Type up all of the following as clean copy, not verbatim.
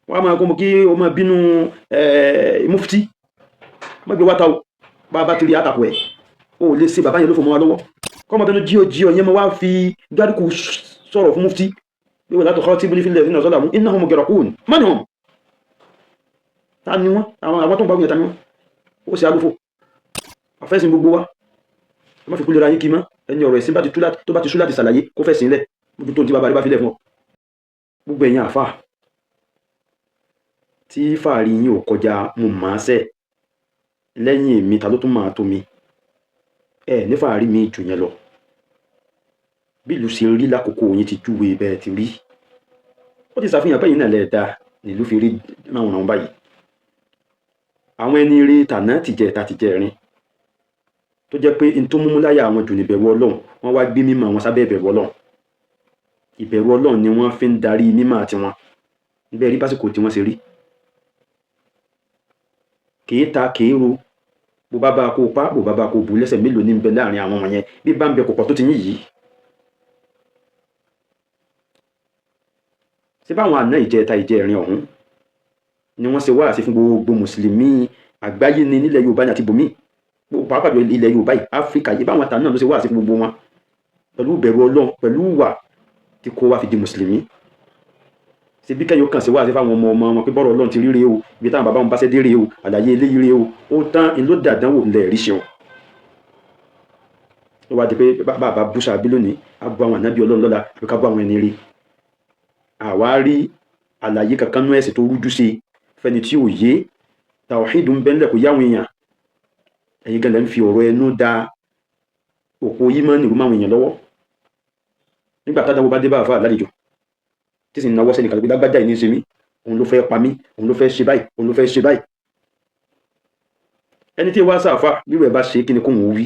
Wọ́n á máa kó kí o máa bínú mufti. Má gbé wáta o, bá a bá ti rí àtàkù ẹ̀, o ò lè ṣe bàbá yẹn ló fò mọ́ wa lọ́wọ́. Kọ́ ọmọ bẹnu jíò jíò yẹn, mo wá fi gádùkù sọ̀rọ̀ fún mufti pé wọ́n látọ̀ kọ́ tí bílí fílẹ̀ sínú ọ̀sọ́là mú iná ọmọ gẹ̀rọ̀ kúrò mọ́ni wọn. Ta ni wọ́n? Àwọn tó ń bá wíyẹn, ta ni wọ́n? Ó ṣe alúfò àfẹ́sìn gbogbo wa. Ẹ má fi kúlera yín kí mọ́. Ẹni ọ̀rọ̀ ẹ̀sìn tó bá ti sú láti ṣàlàyé, kó fẹ́ sílẹ̀ mójú tó ń tí bàbá rẹ̀ bá filẹ̀ fún ọ. Gbogbo ẹ̀yin àfà tí fàárí yín ò kọjá mo máa ṣẹ́ lẹ́yìn èmi, ta ló tún máa tó mi? Ẹ ní fàárí mi jù yẹn lọ. Bí ìlú ṣe rí lákòókò yín ti júwe bẹ́ẹ̀ ti rí, ó ti ṣàfihàn bẹ́yìn náà lẹ́ẹ̀dá nílùú fi rí ráhùn báyìí. Àwọn ẹni rí tàná tìjẹ ta tìjẹ rin tó jẹ́ pé n tó múmú láyà àwọn jù ní ìbẹ̀rù Ọlọ́run. Wọ́n wá gbé mímọ̀ wọn sábẹ́ ìbẹ̀rù Ọlọ́run. Ìbẹ̀rù Ọlọ́run ni wọ́n fi ń darí mímọ̀ àti wọn. Bẹ́ẹ̀ rí básìkò tí wọ́n ṣe rí, kìí ta kìí ro. Bó bá bá kó pa, bó bá bá kó bu lẹ́sẹ̀, mélòó ní bẹ láàrin àwọn wọ̀nyẹn? Bí bá ń bẹ, kò pọ̀ tó ti yín yìí. Ṣé báwọn àná ìjẹta ìjẹrin ọ̀hún ni wọ́n ṣe wáàsí fún gbogbo mùsùlùmí àgbáyé ní nílẹ̀ Yorùbá ní àti bòmí, pàápàá jùlọ ilẹ̀ Yorùbá yìí, Áfíríkà yìí? Báwọn àtàná ló ṣe wáàsí fún gbogbo wọn pẹ̀lú ìbẹ̀rù Ọlọ́run, pẹ̀lú ìwà tí kò wá fi di mùsùlùmí. Ṣe bí kẹ́yìn ó kàn sí wáàsí fáwọn ọmọ ọmọ wọn pé bọ́rọ̀ Ọlọ́run ti rí rèé o, ibi táwọn bàbá wọn bá ṣe dé rèé o, àlàyé eléyìí rèé o, ó tán in ló dàdánwò lẹ̀ rí ṣeun. Ó wá di pé bàbá búṣà bí lónìí, á bu àwọn ànábì Ọlọ́run lọ́la, àbí ká bú àwọn ẹni rí. Àwa rí àlàyé kankan nú ẹ̀sìn tó rújú sí fẹni tí ò yé. Tàwíìdù ń bẹ́ńlẹ̀ kò yáwọn èèyàn. Ẹ̀yin gan lẹ́ ń fi ọ̀rọ̀ ẹnu da òpó yímọ́ nìrú máwọn èèyàn lọ́wọ́. Nígbà tádàwọ́ bá dé bá àfa lálejò tí sì ń nawọ́ sẹ́nìkan pé lágbájá yìí ní í ṣe mí, òun ló fẹ́ pa mí, òun ló fẹ́ ṣe báyìí, òun ló fẹ́ ṣe báyìí, ẹni tí wàá sàfà bírò ẹ̀ bá ṣe, kí ni kóun ó wí?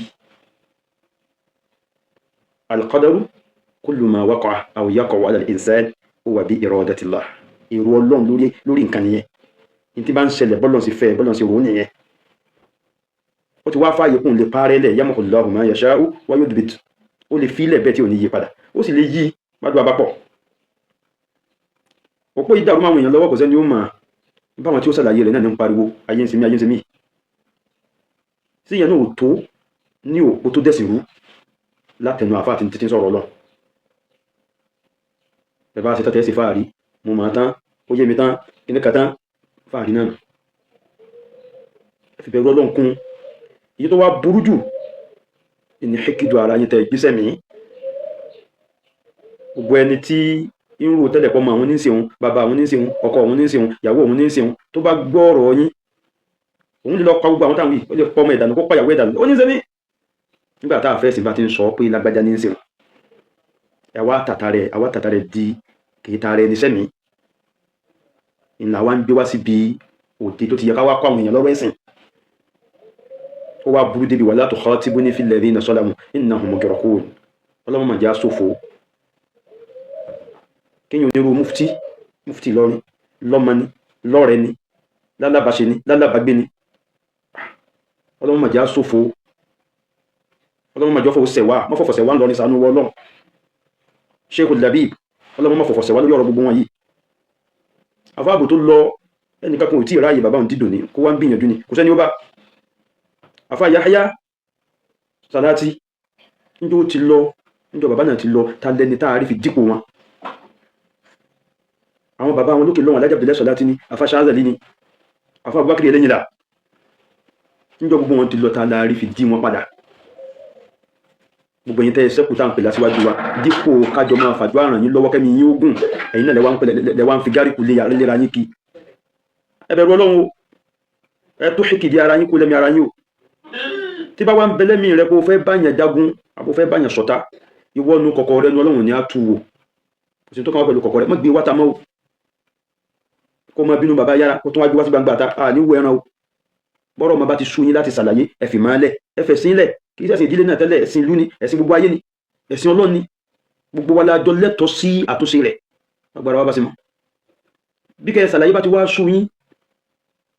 Alqadaru kullu ma waqa'a aw yaqa'u ala al-insan huwa bi iradatillah. Èrò Ọlọ́run lórí nǹkan nìyẹn. Ní tí bá ń ṣẹlẹ̀, bọ́lọ̀ sí fẹ́, bọ́lọ̀ sí rò ó nìyẹn. Ó ti wá fààyè kóun lè parẹ́ lẹ̀. Yamhullahu ma yasha'u wa yuthbit. Ó lè fílẹ̀ bẹ́ẹ̀ tí ò ní yí padà, ó sì lè yí gbádùn abápọ̀. Òpó yìí dàrú máwọn èèyàn lọ́wọ́, kò sẹ́ni ó mọ̀ báwọn tí ó ṣàlàyé rẹ̀ náà ní ń pariwo ayé ń sinmi, ayé ń sinmi. Sí ìyẹn náà ò tó ní òpó tó dẹ̀sìn rú látẹnu àfáà tí títí sọ̀rọ̀ lọ. Ẹ bá ṣe tọ́tẹ́ sí fáàrí, mo mọ̀ tán, ó yé mi tán, kíní kan tán, fáàrí náà nù. Ẹ fi bẹ̀rù Ọlọ́run kún. Èyí tó wá burú jù ìní hékìdù ara yín tẹ ìgbésẹ̀ mi. Gbogbo ẹni tí ń rò tẹ́lẹ̀ pọ́ mọ́ àwọn ní ń ṣeun, bàbá àwọn ní ń ṣeun, ọkọ òun ní ń ṣeun, ìyàwó òun ní ń ṣeun, tó bá gbọ́ ọ̀rọ̀ yín, òun lè lọ pa gbogbo àwọn táwọn yìí, ó lè pọ́ ọmọ ìdànù, kó pa ìyàwó ìdànù. Ó ní ń ṣe mí. Nígbà tá a fẹ́ sìn bá ti ń sọ pé lágbájá ní ń ṣeun, àwa tàtà rẹ̀, àwa tàtà rẹ̀ di kìí ta rẹ̀ níṣẹ́ mi ńlá wa ń gbé wá síbi òde tó ti yẹ ká wá kọ́ àwọn èèyàn lọ́rọ̀ ẹ̀sìn. Ó wá burú débi wala tukhatibuni fil ladhina zalamu innahum mughraqun. Ọlọ́mọ màjá sófo. Kéèyàn onírú mufti, mufti Ìlọrin, lọ́mọ ni, lọ́rẹ̀ ni, lálábàṣe ni, lálábàgbé ni. Ọlọ́mọ màjá sófo. Ọlọ́mọ màjá fọwọ́ sẹ̀wá mọ́fọ̀fọ̀ sẹ̀wá ńlọrin sànú wọ́ ọlọ́run. Sheikhul Labib, ọlọ́mọ mọ́fọ̀fọ̀ sẹ̀wá lórí ọ̀rọ̀ gbogbo wọn yìí. Àfáàbò tó lọ, ẹnìkan kan ò tí ì ráàyè bàbá òun dídò ní kó wá ń gbìyànjú ni, kò sẹ́ni ó bá àfá Yahya Salati. Níjọ́ ó ti lọ, níjọ́ bàbá náà ti lọ, ta lẹni tá a rí fi dípò wọn? Àwọn bàbá wọn lókè lọ́wọ́n, Alhaji Abdullahi Salati ni, àfá Shazali ni, àfá Abubakar Ẹlẹ́yìnlá, níjọ́ gbogbo wọn ti lọ, ta la rí fi dí wọn padà? Gbogbo ẹ̀yin tẹ́ ẹ sẹ́kù tá à ń pè lásìwájú wa, dípò kájọ máa fàdúrà ràn yín lọ́wọ́ kẹ́mi yín ogun, ẹ̀yin náà lẹ́wà ń fi gáríkù léra yín kí. Ẹ bẹ̀rù Ọlọ́run o. Ẹ tó ṣèkìdí ara yín kó lẹ́mi ara yín o. Tí bá wà ń bẹ lẹ́mìí rẹ kó o fẹ́ báyàn jagun àbò fẹ́ báyàn ṣọ̀tá, ìwọ nu kọ̀kọ̀ rẹ nu, Ọlọ́run ní á tu wò. Kò sí tó kàn wá pẹ̀lú kọ̀kọ̀ rẹ. Má gbé wáta mọ́ o. Kó máa bínú bàbá yára, kó tún wá gbé wá sí gbangba ta à ní wo ẹran o. Bọ́rọ̀ ọmọ bá ti sú yín láti ṣàlàyé, ẹ fi máa lẹ̀, ẹ fẹ̀ sílẹ̀. Kì í ṣẹ̀sìn ìdílé náà tẹ́lẹ̀, ẹ̀sìn ìlú ni, ẹ̀sìn gbogbo ayé ni, ẹ̀sìn Ọlọ́run ni. Gbogbo wa la jọ lẹ́tọ̀ọ́ sí àtúnṣe rẹ̀. Agbára wa bá sì mọ̀ bí kẹ́ ẹ ṣàlàyé bá ti wá sú yín,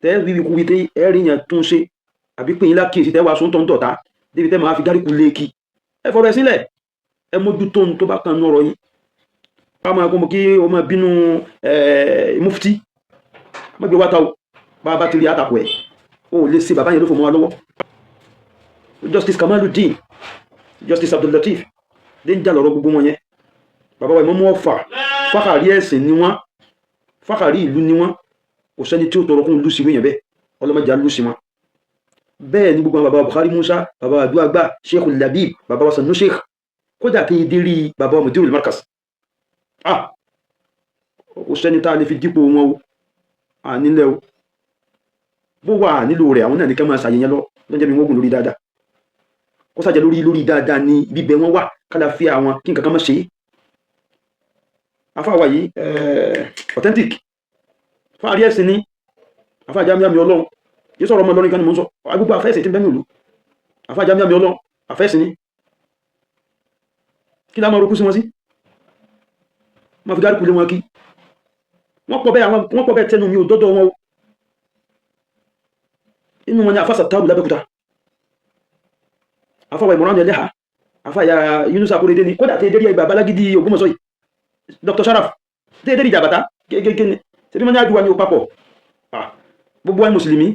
tẹ́ wíwí kú wí, tẹ́ ẹ rí yẹn tún ṣe àbí pé yín lákìyèsí, tẹ́ wàá sún tó ń dọ̀tá débi tẹ́ máa fi gáríkù léèkì, ẹ fọ̀rọ̀ ẹ sílẹ̀, ẹ mójútó ohun tó bá kan nú ọ̀rọ̀ yín. Ká máa kó mo kí o máa bínú mufti. Má gbé wá ta o. Bá a bá ti rí àtàkù ẹ̀, o ò lè ṣe bàbá yẹn ló fò mọ́ wa lọ́wọ́. Justice Kamaluddin, Justice Abdul Lateef, danger lọ́rọ̀ gbogbo wọn yẹn. Bàbá wa Ìmámù Ọ̀fà, fákàrí ẹ̀sìn ni wọ́n, fákàrí ìlú ni wọ́n. Kò sẹ́ni tí ó tọrọ kún lùsì wíyẹn bẹ́ẹ̀. Ọlọ́mọdé á lùsì wọn. Bẹ́ẹ̀ ni gbogbo àwọn bàbá Buhari Musa, bàbá Aduagba, Sheikh Labib, bàbá wa Sanu Sheikh, kódà kí n dérí bàbá wa Mudirul Markaz. Ah, kò sẹ́ni tá a lè fi dípò wọn o. À nílẹ̀ o, bó wà nílò rẹ̀, àwọn náà ní ká máa ṣàyẹyẹ lọ lọ́jọ́ mi wọ́n gùn lórí dáadáa. Kó sàjẹ́ lórí dáadáa ní bíbẹ wọn wà kálá fi àwọn kí nǹkan kan má ṣe é. Afáwa yìí, authentic fáàrí ẹ̀sìn ní afáàjá mi ọlọ́run yìí sọ̀rọ̀ ọmọ Ìlọrin kan ni mò ń sọ. Gbogbo afẹ́sìn tí ń bẹ́nu ìlú, afáàjá mi ọlọ́run, afẹ́sìn ní. Kí lá máa rokú sí wọn sí, máa fi dárúkú lé wọn kí wọ́n pọ̀ bẹ́ẹ̀. Wọ́n pọ̀ bẹ́ẹ̀, tẹnu mi ò dọ́dọ̀ wọn o. Inú wọn ni afásà tábù lábẹ́kúta, afáwà ìmọ̀ràn ẹlẹ́hà, afáyà Yunusa Akóredé ni. Kódà tẹ́ dérí ẹgbà Balágídí Ògbómọ̀ṣọ́ yìí, Dr. Sharaf, tẹ́ dérí ìjàbàtà gẹ́gẹ́ ní ṣebí wọ́n ní àjùwà ní o papọ̀. Gbogbo wa ní mùsùlùmí,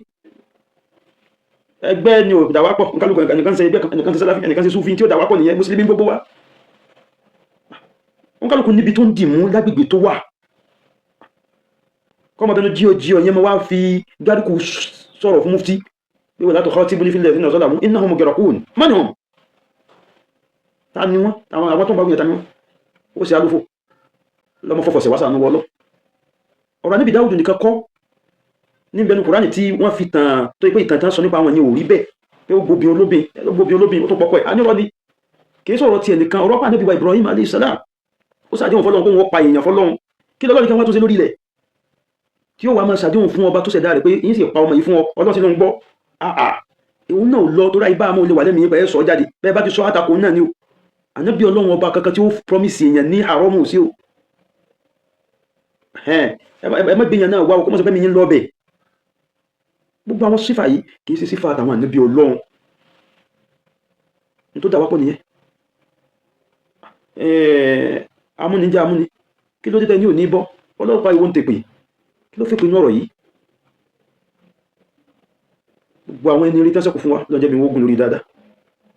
ẹgbẹ́ ni ò dàwápọ̀. Nkálukú ẹnìkan ṣe ẹgbẹ́, ẹnìkan ṣe sálàfí, ẹnìkan ṣe súfì, tí ó dàwápọ̀ nìyẹn. Mùsùlùmí gbogbo wa. Nkálukú níbi tó ń dì mú lágbègbè tó wà. Kọ́mọbẹnu jíò jíò yẹn mo wá fi gárùkù sọ̀rọ̀ fún mufti pé wọ́n látọ̀ kọ́ tí bó ní fílẹ̀ sínú ọ̀sọ́là mú innahum mugraqun. Man hum? Ta ni wọ́n? Àwọn tó ń bá wíyẹn, ta ni wọ́n? Ó sì alúfò lọ́mọ fọ́fọ́ wá sànú wọlọ́. Ọ̀rọ̀ Ànábì Dáúdù nìkan kọ́ níbẹ̀nu Kùránì tí wọ́n fi tàn tó pé ìtàn tán sọ nípa àwọn yẹn ò rí bẹ́ẹ̀, pé ó gbóbi olóbìn, ó gbóbi olóbìn, ó tó pọ̀pọ̀ ẹ̀ anírọ́ ni. Kì í sọ̀rọ̀ tiẹ̀ nìkan. Ọ̀rọ̀ pa Ànábì wa Ibrahim alayhi salam, ó ṣàdéhùn fọlọ́run kó wọ́n pa èèyàn fọlọ́run. Kí lọ́lọ́run kí wọ́n tó ṣe lórí ilẹ̀ tí ó wà máa ṣàdéhùn fún ọba tó ṣẹ̀dá rẹ̀ pé yín sì pa ọmọ yìí fún ọ? Ọlọ́run sì ló ń gbọ́. Àà, òun náà lọ tó ráyé bá a mọ̀ lè wà lẹ́mìí pẹ̀ sọ jáde bẹ́ẹ̀ bá ti sọ àtakò náà ni o. Ànábì Ọlọ́run ọba kankan tí ó promise èèyàn ní àrọ́mù sí o. Ẹ má gbìyànjú náà wá o, kó mọ̀ sọ pé mi yín lọ bẹ̀. Gbogbo àwọn sífà yìí kì í ṣe sífà àtàwọn ànábì Ọlọ́run. Ní tó dà wá pọ̀ nìyẹn. Amúnijẹ́ amúni, kí ló dé tẹ́ ní òní bọ́ ọlọ́pàá ìwọ ń tèpè? Kí ló fi pinnu ọ̀rọ̀ yìí? Gbogbo àwọn ẹni rí tẹ́sẹ̀kù fún wa lọ́jọ́ mi wógun lórí dáadáa.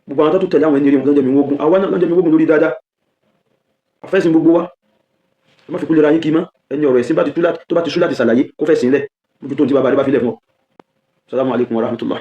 Gbogbo àwọn tó tẹ̀lé àwọn ẹni rí wọn lọ́jọ́ mi wógun, àwa náà lọ́jọ́ mi wógun lórí dáadáa. Àfẹ́sìn gbogbo wa, ẹ má fi kú lera yín kí mọ́. Ẹni ọ̀rọ̀ ẹ̀sìn tó bá ti sú láti ṣàlàyé, kó fẹ́ sìn lẹ̀ mójú tó ń tí bàbá rẹ bá fi lẹ̀ fún ọ. Salamu alaykum wa rahmatullah.